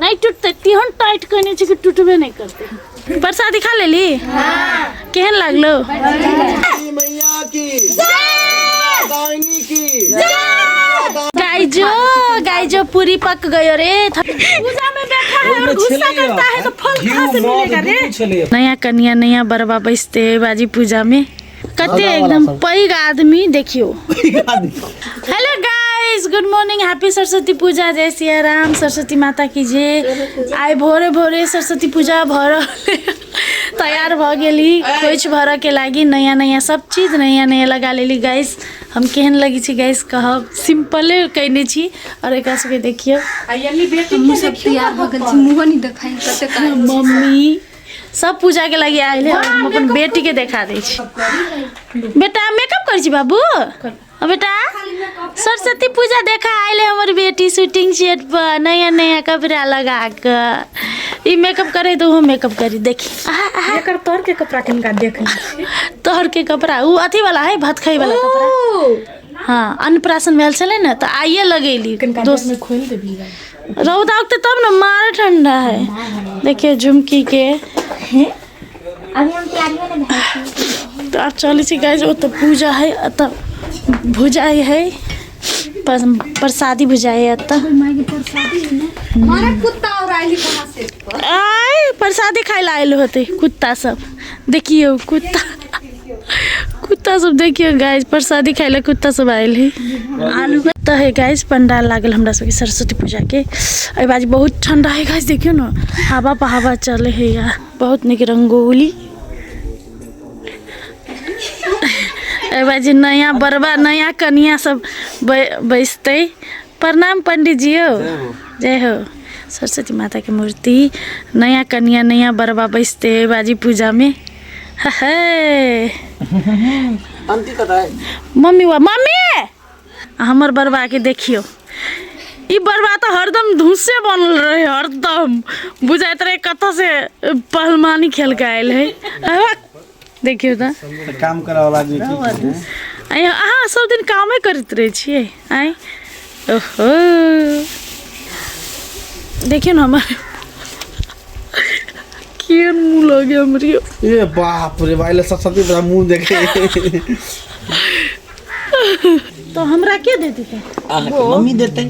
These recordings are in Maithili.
नहि टूटतै, तेहन टाइट कयने छै कि टूटबे नहि करतै। प्रसादी खा लेली? केहन लागलो? मैया की दाहिनी की। गाइजो गाइजो पूरी पक गयो रे। पूजा में बैठा है और गुस्सा करता है तो फल कहाँ से मिलेगा रे? नया कन्या नया बरबा बैसते है बाजी पूजा में। कते एकदम पैघ आदमी देखियो। Hello guys, good morning, happy Saraswati Puja, जय सिया राम, सरस्वती माता की जय। आइ भोरे भोरे सरस्वती पूजा भऽ रहल, तैयार भऽ गेली खोइछ भरऽ के लागी। नया नया सब चीज नया नया लगा लेली। गाइस, हम केहन लगै छी गाइस कहब? सिंपले कयने छी। और एकरा सबके देखियौ, हमहूँ सब तैयार भऽ गेल छी, मुँहो नहि देखाइ कते काल। मम्मी सब पूजा के लागी आयल है और हम अपन बेटी के देखा दै छी। बेटा, मेकअप करै छी बाबू? ओ बेटा, सरस्वती पूजा देखा आयल है हमर बेटी शूटिंग सेट पर नया नया कपड़ा लगा के। ई मेकअप करे तो ओहो मेकअप करी। देखी, आहा, आहा। एकर तर के कपड़ा किनका देख लै। तोहर के कपड़ा उ अथी वाला है, भात खाइ वाला कपड़ा। हाँ, अन्नप्राशन भेल छलै ने तऽ आइए लगेली। किनका दोस्त में खोलि देबी। रौदा उगते तब ने, मारे ठंडा है। देखिए झुमकी के। अभी हम तैयारी में नहीं। तो आब चलै छी गाइस, ओतऽ पूजा है, एतऽ भुजाइ है, प्रसादी भुजाइ है एतऽ। मारे कुत्ता और आइली कहाँ से? आय प्रसादी खाइ लए आयल होतै कुत्ता सब। देखियौ कुत्ता, कुत्ता सब देखियौ गाइस, प्रसादी खाइ लए कुत्ता सब आयल है। आलू तऽ है गाइस, पंडाल लागल हमरा सबके सरस्वती पूजा के। एहि बाजी बहुत ठंडा है गाइस, देखियौ ने हवा पर हवा चले है। या बहुत नीक रंगोली। एहि बाजी नया बरबा नया कनिया सब बैसतै। प्रणाम पंडित जी। हो जय हो। सरस्वती माता के मूर्ति, नया कनिया नया बरबा बैसते है बाजी पूजा में। हे मम्मी वा मम्मी, हमर बरबा के देखियो। ई बरबा तऽ हरदम धूसे बनल रहे, हरदम बुझाइत रहे कतऽ से पहलवानी खेल के आयल है। देखियौ तऽ काम करे वाला आदमी की करतै? आइ अहाँ सब दिन कामे करैत रहै छियै आइ। ओहो, देखियौ ने हमर केहन मुँह लगे हमरी। ए बाप रे भाई, सरस्वती बड़ा मुंह देखे। तो हमरा के देती तऽ? अहाँके मम्मी देतै।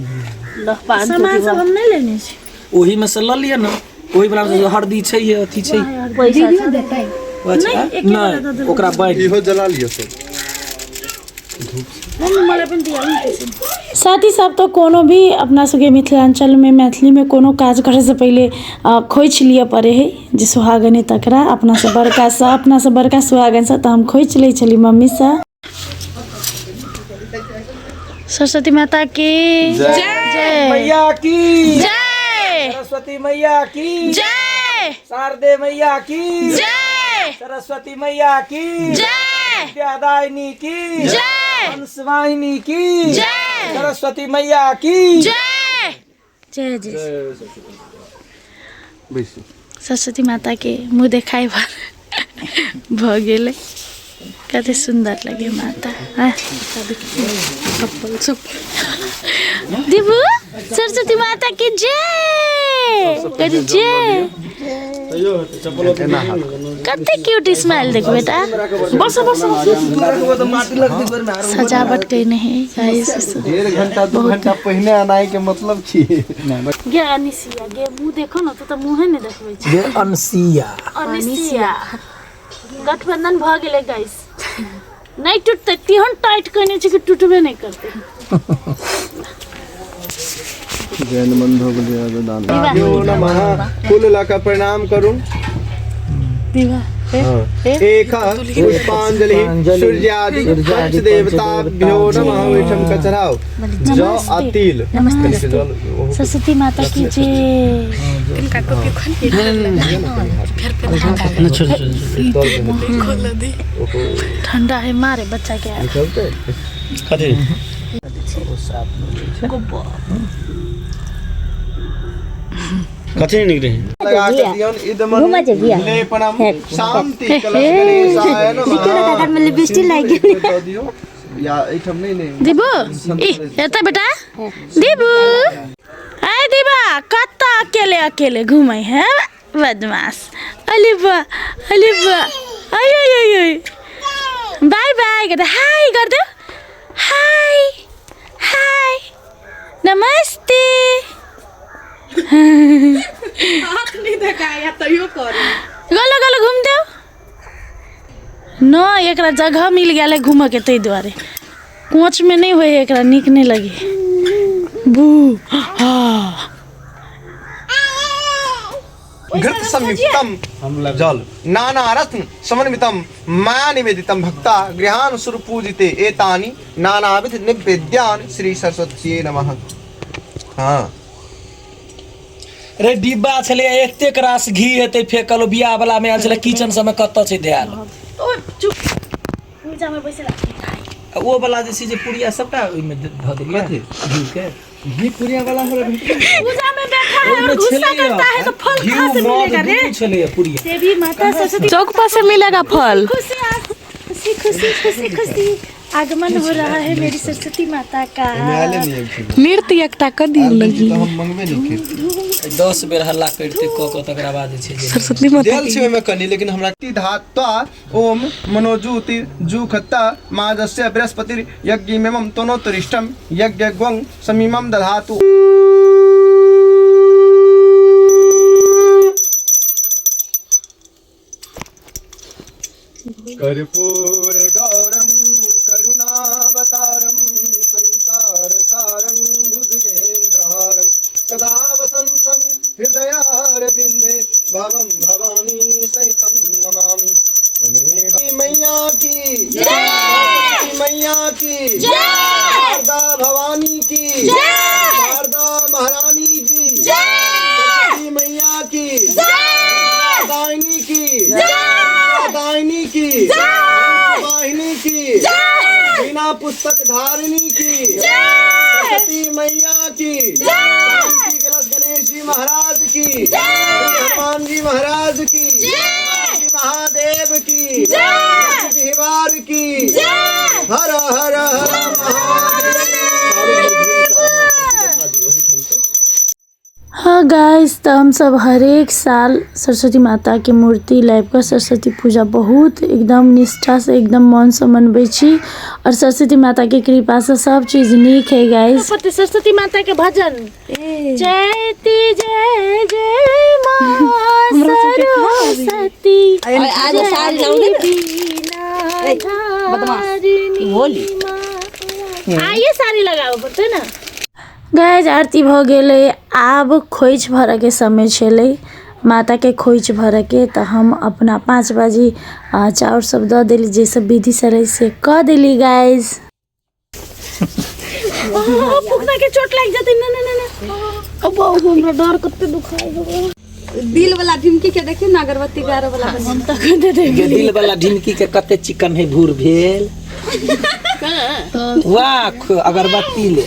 सामान सब हम नहि लेने छी। ओही में से लऽ लिअ ने, ओही वाला में हरदी छै, ये अथी छै। अच्छा, नहि, एके वाला दऽ नहि देबै। ओकरा बाँटि इहो जला लिअ सब। मम्मी मलाई पनि दिया। साथ ही साथ तऽ कोनो भी अपना सबके मिथिलाञ्चलमे मैथिलीमे कोनो काज करैसँ पहिले खोइछ लिअ पड़ै हइ जे सुहागन हइ तकरा अपनासँ बड़कासँ, अपनासँ बड़का सुहागनसँ। तऽ हम खोइछ लै छली मम्मीसँ। सरस्वती माता की जय। मैया की जय। सरस्वती मैया की जय। शारदे मैया की जय। सरस्वती मैया की जय। विद्यादायिनी की जय। हंसवाहिनी की जय। सरस्वती मैया की जय जय जय सरस्वती माता के मुँह देखाइ भऽ गेलै। कते सुन्दर लगे माता। हाँ। चप्पल चप्पल दीबू। सरस्वती माता की जय करी जय। कते क्यूट स्माइल देखो बेटा। बसो बसो। सजावट कयने है गाइस। 1.5 घंटा 2 घंटा पहिने आनाइ के मतलब की? गे अनिसिया, गे मुँह देखो न, तू तऽ मुँहे नहि देखबै छी। गे अनसिया। अनिसिया, गठबंधन भऽ गेलै गाइस। नहि टूटतै, तेहन टाइट कयने छै कि टूटबे नहि करतै। जैन बंधु दान नमः। कुल लऽ कऽ प्रणाम करू। विवाह एक पुष्पांजलि सूर्यादि पंच देवताभ्यो नमः। ओहिठाम के चढ़ाओ जौ आ तिल। नमस्ते। सरस्वती माता की जय। ठंडा है, मारे बच्चा के। कथी? कथी निकले? लगा के दियौन। इदमन लेपनम शांति कलश गणेशाय नमः। में लिपस्टिक लागि गेल। दऽ दियौ या एहिठाम। नहि नहि। दीबू, ई एतऽ बेटा। दीबू, आय। प्रतिभा कतऽ अकेले अकेले घूमै है बदमाश। अरे बा, अरे बा, अय अय अय अय, बाय बाय कर दे, हाय कर दे, हाय हाय नमस्ते। हाथ नहीं देखाया तैयो करी। गलो गलो घूम दो न, एकरा जगह मिल गेल है घूमऽ के, ताहि दुआरे कोच में नहीं होय, एकरा नीक नहीं लगे। बू हा घृत संयुक्तम जल नाना रत्न समन्वितम माया निवेदितम भक्ता गृहान सुर पूजिते एतानि नानाविध निवेद्यान श्री सरस्वती नमः। हाँ रे डिब्बा छलै एतेक रास घी हेतै फेकल, ओ बियाह वाला में आयल छलै किचन सबमे कतऽ छै धयल। ओ चुप, पूजा में बैसल। आ ओ वाला जे छै जे पुड़िया सबटा ओहिमे धऽ देलियै घी के। घी पुड़िया वाला हमरा भेटल। पूजा में बैठा है और ओहिमे गुस्सा छलैया करता है तो फल घी कहाँ से मध मिलेगा रे? दुनू छलैया पुड़िया। देवी माता सरस्वती चौक पर से मिलेगा फल। खुशी खुशी खुशी खुशी खुशी आगमन हो रहा है मेरी सरस्वती माता का। नृत्य एकटा कर दियो लगी तो हम मंगबे नहीं खेत। 10 बेर हल्ला करिते कऽ कऽ तकरा बाद जे छै जे सरस्वती माता देल छै ओहिमे कनि, लेकिन हमरा धात्वा ओम मनोजूति जुखत्ता मादस्य बृहस्पतिर यज्ञमेमं तनोतरिष्टम यज्ञग्वं समीमं दधातु। कर्पूर गौरम करुणावतारम संसार सारं भुजगेन्द्रहारं सदा वसन्तं हृदयारविन्दे भवं भवानी सहितं नमामि। त्वमेव मैया की जय, मैया की जय, शारदा भवानी की जय, शारदा महारानी जी जय, सरस्वती मैया की जय, दायनी की जय, दायनी की जय, वाहिनी की जय, बिना पुस्तक धारिणी की जय, सरस्वती मैया की जय, शांति कलश गणेश जी महाराज की जय, हनुमान जी महाराज की जय, महादेव की जय, शिवार की जय, हर हर हर महादेव। हाँ गाइस, तो हम सब हरेक साल सरस्वती माता के मूर्ति लाबि कऽ सरस्वती पूजा बहुत एकदम निष्ठा से एकदम मन से मनबै छी और सरस्वती माता के कृपा से सब चीज नीक है गाइस। सरस्वती माता के भजन जयती जय जय माँ सरस्वती आइए साड़ी लगाबऽ पड़तै ने। गाइस आरती भऽ गेलै, आब खोइछ भरऽके समय छलै माताके खोइछ भरऽके, तऽ हम अपना 5 बजे चाउर सब दऽ देली, जे सब विधि से रहै से कऽ देली गाइस। फुकना के चोट लागि जेतै। ना ना ना ना, अब हमरा डर कते दुखाइ। दिल वाला ढिमकी के देखियो ना, अगरबत्ती गारे वाला। हम तऽ कते देख दिल वाला ढिमकी के कते चिकन है भूर भेल। वाह अगरबत्ती ले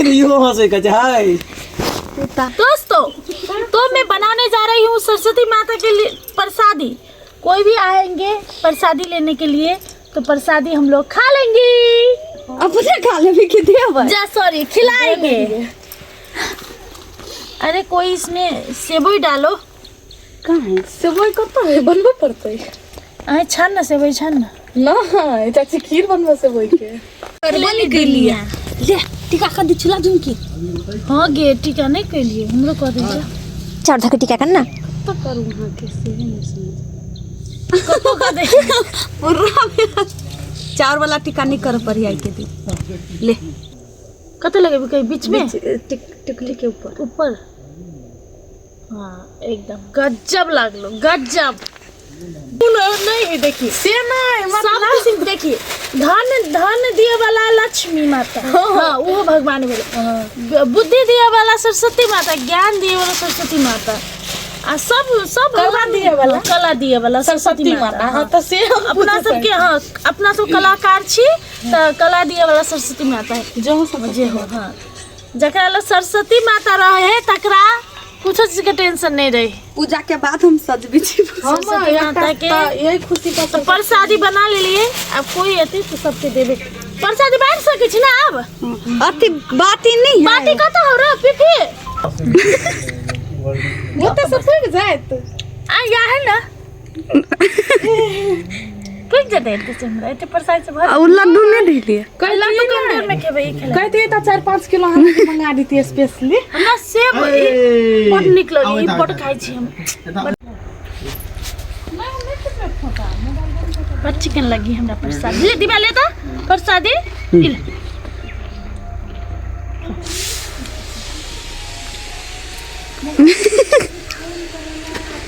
इहो हंसै कहै छै हाय। दोस्तों तो मैं बनाने जा रही हूँ सरस्वती माता के लिए प्रसादी। कोई भी आएंगे प्रसादी लेने के लिए तो प्रसादी हम लोग खा लेंगे। अपने खा लेबी कि देबै? जा सॉरी खिलाएंगे। अरे कोई इसमें सेवई डालो। कहाँ है सेवई? कतऽ है? बनबऽ पड़तै। अरे छान ना सेवई, छान ना। नहीं चाची खीर बनबऽ सेवई के। ले टीका कर दी छला झुमकी। हाँ गे टीका नहीं कैलिए, हमरो कह दे जा। चार धक्के टीका कर ना। कतऽ करू अहाँ के से नहीं समझ कतऽ कह दे। पूरा चाउर वाला टीका नहीं कर पड़ी आई के दिन। ले कतऽ लगेबी कहीं बीच में? टिकली के ऊपर। ऊपर हाँ एकदम गजब लागलो गजब। नहीं देखिए से नहीं सब कुछ देखिए, धन धन दिए वाला लक्ष्मी माता, हाँ वो भगवान भेल, बुद्धि दिए वाला सरस्वती माता, ज्ञान दिए वाला सरस्वती माता, आ सब सब भगवान दिए वाला। कला दिए वाला सरस्वती माता। हाँ तऽ से हम अपना सबके हाँ अपना सब कलाकार छी तऽ कला दिए वाला सरस्वती माता है जो समझ जे हो। हाँ जकरा लग सरस्वती माता रहे है तकरा कुछो चीज के टेंशन नहीं रहे। पूजा के बाद हम सजबी छी। सरस्वती माता के यही खुशी का तो प्रसादी बना लेलिए, अब कोई एते तो सबके देबे। प्रसादी बाँटि सकै छी ने आब? अथी बाटी नहीं है। बाटी कतऽ हौ रे पीपी? ओतऽ से पुगि जायत। आ या है ना, पुगि जेतै एते से हमरा एते प्रसाद से भर। आ उ लड्डू नहीं देलिए। लड्डू कम देर में खेबै, ई खेलै। कहतियै तऽ 4-5 किलो अहाँके मंगा दितियै स्पेशली। हमरा सेब ई बड नीक लगैए, ई बड खाइ छी हम। बड चिकन लगी हमरा प्रसादी। ले दिबा, ले तऽ प्रसादी ई ले।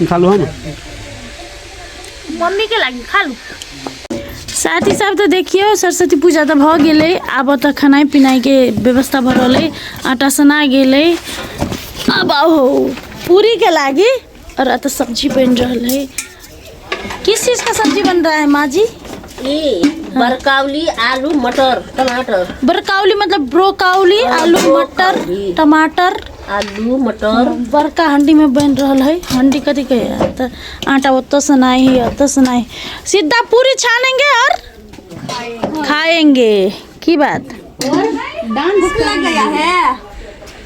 खालू हम। मम्मी के लागी खा लू। साथी सब तऽ देखियौ सरस्वती पूजा तऽ भऽ गेलै, आब ओतऽ खेनाइ पिनाइके व्यवस्था भऽ रहल अइ, आटा सना गेलै, आब आहो पूरीके लागी। और एतऽ सब्जी बनि रहल है। किस चीज का सब्जी बन रहा है माँ जी? ये बरकाउली, आलू, मटर, टमाटर। बरकाउली मतलब ब्रोकाउली, आलू, मटर, ब्रोकाउली। टमाटर, आलू मटर। बड़का हंडी में बन रहल है। हंडी कथी के है? तऽ आटा ओतऽ सनाई है, ओतऽ सनाई, सीधा पूरी छानेंगे और खाएंगे। की बात? भूख लग गया है।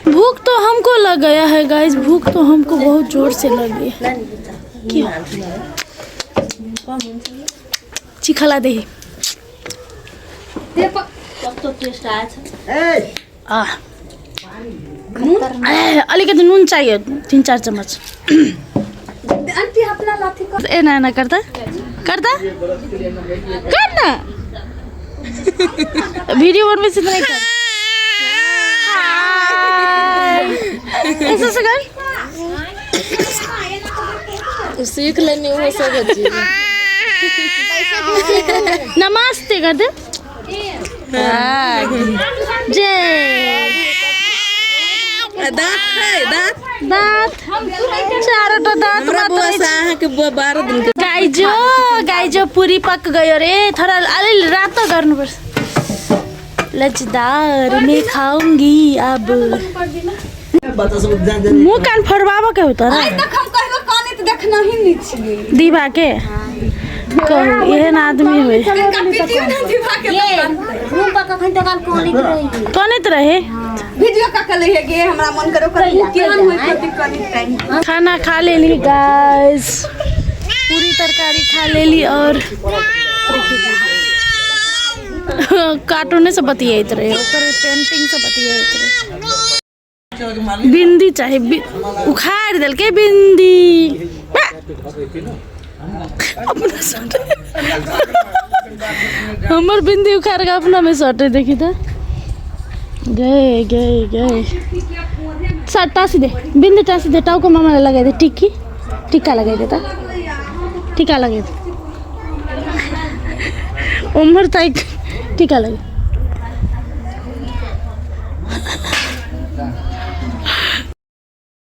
भूख तो हमको लग गया है गाइस, भूख तो हमको बहुत जोर से लग गई। क्यों चिखला दे? कस्तो टेस्ट आएछ? आ ए, अलिकति नुन चाहियो, 3-4 चम्मच। आंटी अपना लाथी कर। एना एना करता करता कर ना, वीडियो बनबै छी तऽ नहि कर। हाय। ऐसे से कर। सीख लेनी हो सब चीज। नमस्ते कर दे। हाँ, जय। दाँत है दाँत। दाँत चारटा दाँत मात्र अछि। अहाँके 12 दिन के। गाइजो गाइजो पूरी पक गयो रे, थोड़ा अलिअलि रातो गर्नुपर्छ। लज्जदार, मैं खाऊंगी अब। मुँह कान फड़बाबऽ के होता आइ तक हम कहियो कानैत देखना ही नहीं छियै। दीवा के कहू, एहन आदमी होइ। तिनका पिटियो ने दीवा के। ये रूम पर कखन तक कॉलेज रही? कनैत रहे। वीडियो का कले हे गे, हमरा मन करो कर केहन होइत होती कनी टाइम। खाना खा लेली गाइस, पूरी तरकारी खा लेली और कार्टूने से बतियाइत रहे, ओकर पेंटिंग से बतियाइत रहे। बिंदी चाही, उखाड़ देलकै बिंदी। बा! अपना सटे हमर बिंदी उखाड़ के अपना में सटे। देखी तऽ गए गए गए। सर टाँसी दे, बिंदी टाँसी दे, टाउको मामाले लगाइदे, टिक्की टिक्का लगाइदे त, टिका लगाइदे उम्हर ताइक टिका लगे।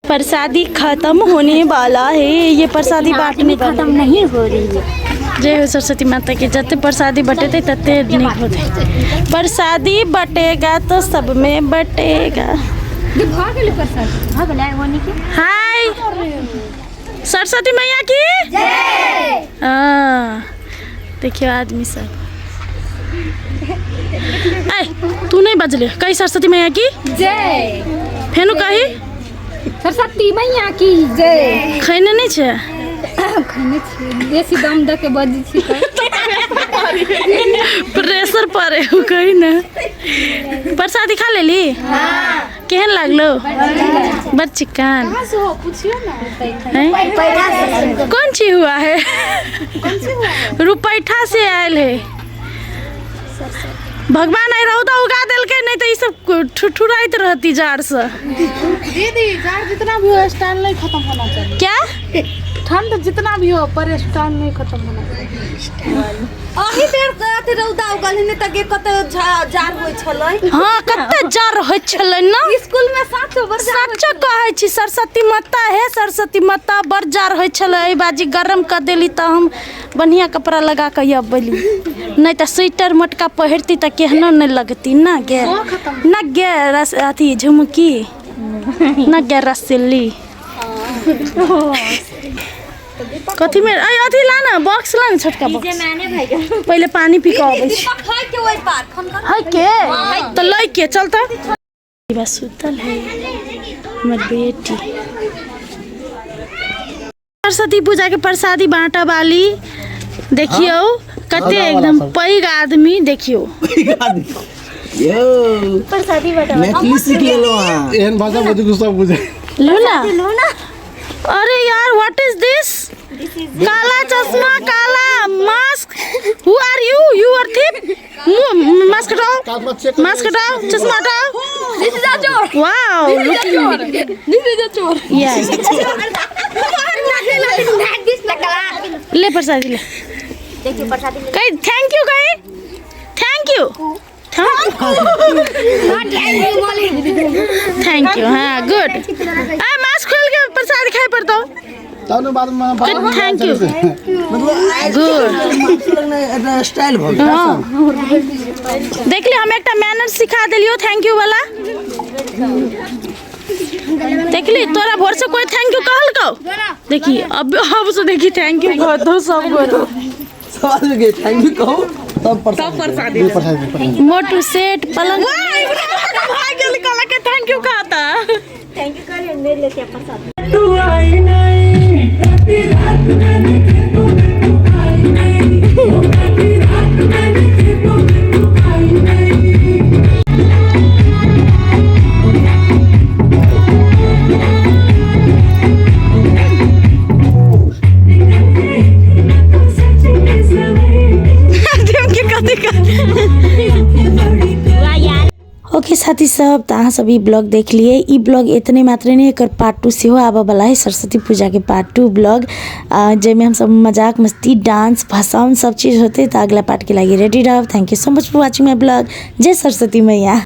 प्रसादी खत्म होने वाला है, ये प्रसादी बांटने खत्म नहीं हो रही है। जय हो सरस्वती माता की। जते प्रसादी बटेतै तते नीक होतै। प्रसादी बटेगा तो सब में बटेगा। भऽ गेलै प्रसाद, भऽ गेलै ओनी के। हाय, सरस्वती मैया की जय। हाँ देखियो आदमी सब। ऐ तू नहीं बजले, कही सरस्वती मैया की जय। फेनु कही सरस्वती मैया की जय। खैने नहीं छे? खैने छियै, बेसी दम दऽ के बजै छी तऽ प्रेशर पड़े हो। कही ना, प्रसादी खा लेली? केहन लागलो? बड़ चिकन। हैं? कौन चीज हुआ है? रुपैठा से आयल है। भगवान आई रौदा उगा देलकै, नहीं तो ई सब ठुठुराइत रहती जाड़ से। दीदी, जाड़ जितना भी हो स्टाइल नहीं खत्म होना चाहिए। क्या? ठंड जितना भी हो पर स्टाइल नहीं खत्म होना चाहिए। अही बेर अथी रौदा उगल है, नहि तऽ गे कते जाड़ होइ छलै। हाँ, कते जाड़ होइ छलै ना। स्कूल में साचो बड़ जाड़ होइ। सच कहै छी, सरस्वती माता हे सरस्वती माता, बड़ जाड़ होइ छलै। एहि बाजी गरम कऽ देली तऽ हम बढ़िया कपड़ा लगा कऽ अबली, नहि तऽ स्वेटर मोटका पहिरती तऽ केहनो नहि लगती ना गे, ना गे रस अथी झुमकी ना गे रसली। कथी में अरे अथी ला ना बॉक्स ला ना छोटका बॉक्स पहिले पानी पी के अबै छी। है के ओइ पार फोन कर। है के तऽ लै के चल तऽ। बस सुतल है हमर बेटी। सरस्वती पूजा के प्रसादी बांटऽ वाली देखियौ कते एकदम पैघ आदमी देखियौ। यौ प्रसादी बटा मैथिली सीख लेलहुँ अहाँ। एहन भाषा बजू कि सब बुझे। लू ना। अरे यार what is दिस? काला चश्मा काला mask. Who are you? You are thief. Mask हटाओ, मास्क हटाओ, चश्मा हटाओ। This is a चोर। वाओ this is a चोर। यस ले प्रसादी ले। देखिए प्रसादी। कही thank you, कही thank you, thank you. हाँ गुड। आ मास्क खोल के प्रसाद खाए पड़तो। तब ने बाद में thank you. मतलब गुड। एतना स्टाइल भऽ गेल। हाँ देखली हम एकटा मैनर सिखा देलियो thank you वाला। देखली तोरा भोर से कोई thank you कहलकौ? देखी अब से देखी thank you कहतो सब गोरो। सब आदमी के thank you कहू तब प्रसादी। प्रसादी। मोटू सेठ पलंग भाग गेल कहलक के thank you कहता। Thank you कर मेरे लेके प्रसाद। ओके साथी सब, तो अहाँ सब ई ब्लॉग देख लिए। ई ब्लॉग इतने मात्रे नहीं, एकर पार्ट 2 सेहो आबऽ वाला है, सरस्वती पूजा के पार्ट 2 ब्लॉग, जाहिमे हम सब मजाक मस्ती डांस भाषण सब चीज़ होते। तो अगला पार्ट के लागि रेडी रहब। Thank you so much for watching my blog. जय सरस्वती मैया।